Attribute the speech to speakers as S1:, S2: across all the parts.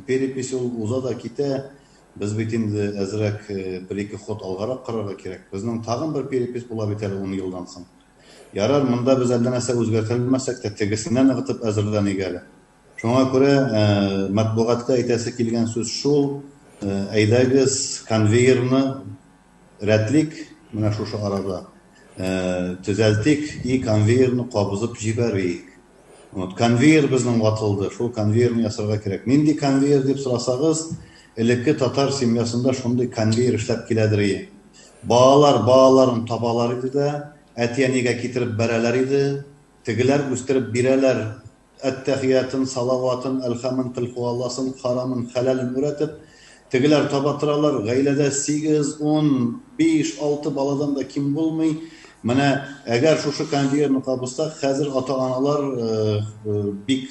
S1: Перепись ул уза да китә. Без бит инде әзрәк бер-ике ход алгарак карарга кирәк. Безнең тагын бер перепись була бит әле ун елдан соң. Ярар, монда без әллә нәрсә үзгәртә белмәсәк тә, тегесенә ныгытып әзерләник әле. Шуңа күрә матбугатка әйтәсе килгән сүз шул, әйдәгез конвейерны рәтлик менә шушы арада, төзәлтик и конвейерны кабызып җибәрик. Вот, конвейер безнең ватылды, шул конвейерны ясарга кирәк. Нинди конвейер дип сорасагыз, элекке татар семьясында шундый конвейер эшләп киләдер ие. Балалар балаларын табалар иде дә, әти-әнигә китереп бәрәләр иде, тегеләр үстереп бирәләр, әттәхиятын, салаватын, әлхәмен, кылхуалласын, харамын, хәләлен өйрәтеп, тегеләр таба торалар, гаиләдә сигез, ун, биш, алты баладан да ким булмый. Менә әгәр шушы конвейерны кабызсак, хәзер ата-аналар бик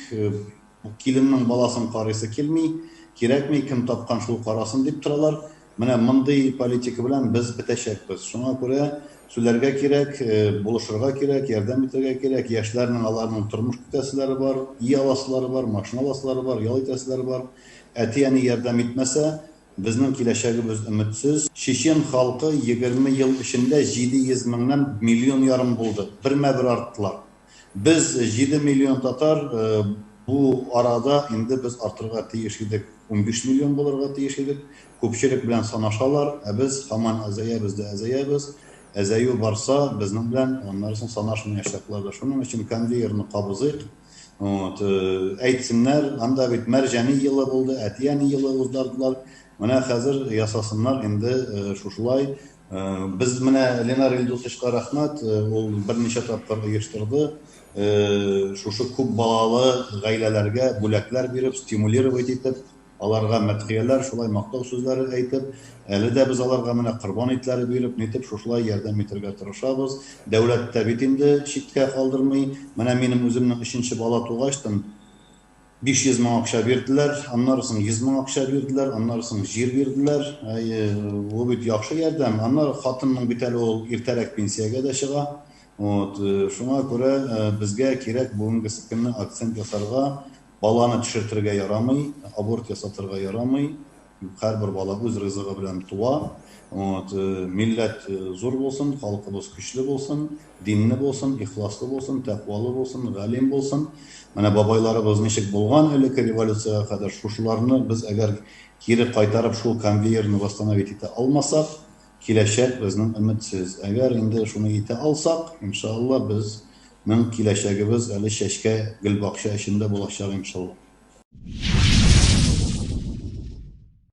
S1: киленнең баласын карыйсы килми, кирәкми, кем тапкан шул карасын дип торалар. Менә мондый политика белән без бетәчәкбез. Шуңа күрә сүләргә кирәк, булышырга кирәк, ярдәм итәргә кирәк. Яшьләрнең аларның тормыш көтәселәре бар, өй аласылары бар, машина аласылары бар, ял итәселәре бар. Әти-әни ярдәм итмәсә, безнең киләчәгебез өметсез. Чечен халкы 20 ел эчендә 700 меңнән миллион ярым булды. Бермә-бер арттылар. Без 7 миллион татар, бу арада инде без артырга тиеш идек, 15 миллион булырга тиеш идек. Күпчелек белән санашалар, ә без һаман әзәябез дә әзәябез. Әзәю барса, безнең белән аннары соң санашмаячаклар да. Шуның өчен конвейерны кабызыйк. Вот, әйтсеннәр, анда бит Мәрҗани елы булды, әти-әни елы уздырдылар. Менә хәзер ясасыннар инде шушылай. Без менә Ленар Илдусовичка рәхмәт, ул берничә тапкыр оештырды. Шушы күп балалы гаиләләргә бүләкләр биреп, стимулировать итеп, аларга мәдхияләр, шулай мактау сүзләре әйтеп, әле дә без аларга менә корбан итләре биреп, нитеп шушылай ярдәм итәргә тырышабыз. Дәүләт тә бит инде читкә калдырмый. Менә минем үземнең өченче бала тугачтын 500 мең акча бирделәр, аннары соң 100 мең акча бирделәр, аннары соң җир бирделәр. Әйе, бу бит яхшы ярдәм. Аннары хатынның бит әле ул иртәрәк пенсиягә дә чыга. Вот, шуңа күрә безгә кирәк бүгенгесе көнне акцент ясарга. Баланы төшертергә ярамый, аборт ясатырга ярамый. Һәрбер бала үз ризыгы белән туа. Вот, милләт зур булсын, халкыбыз көчле булсын, динле булсын, ихласлы булсын, тәкъвалы булсын, галим булсын. Менә бабайларыбыз ничек булган элекке революциягә кадәр, шушыларны без әгәр кире кайтарып шул конвейерны восстановить итә алмасак, киләчәк безнең өметсез. Әгәр инде шуны итә алсак, иншалла, безнең киләчәгебез әле чәчкә гөлбакча эчендә булачак, иншалла.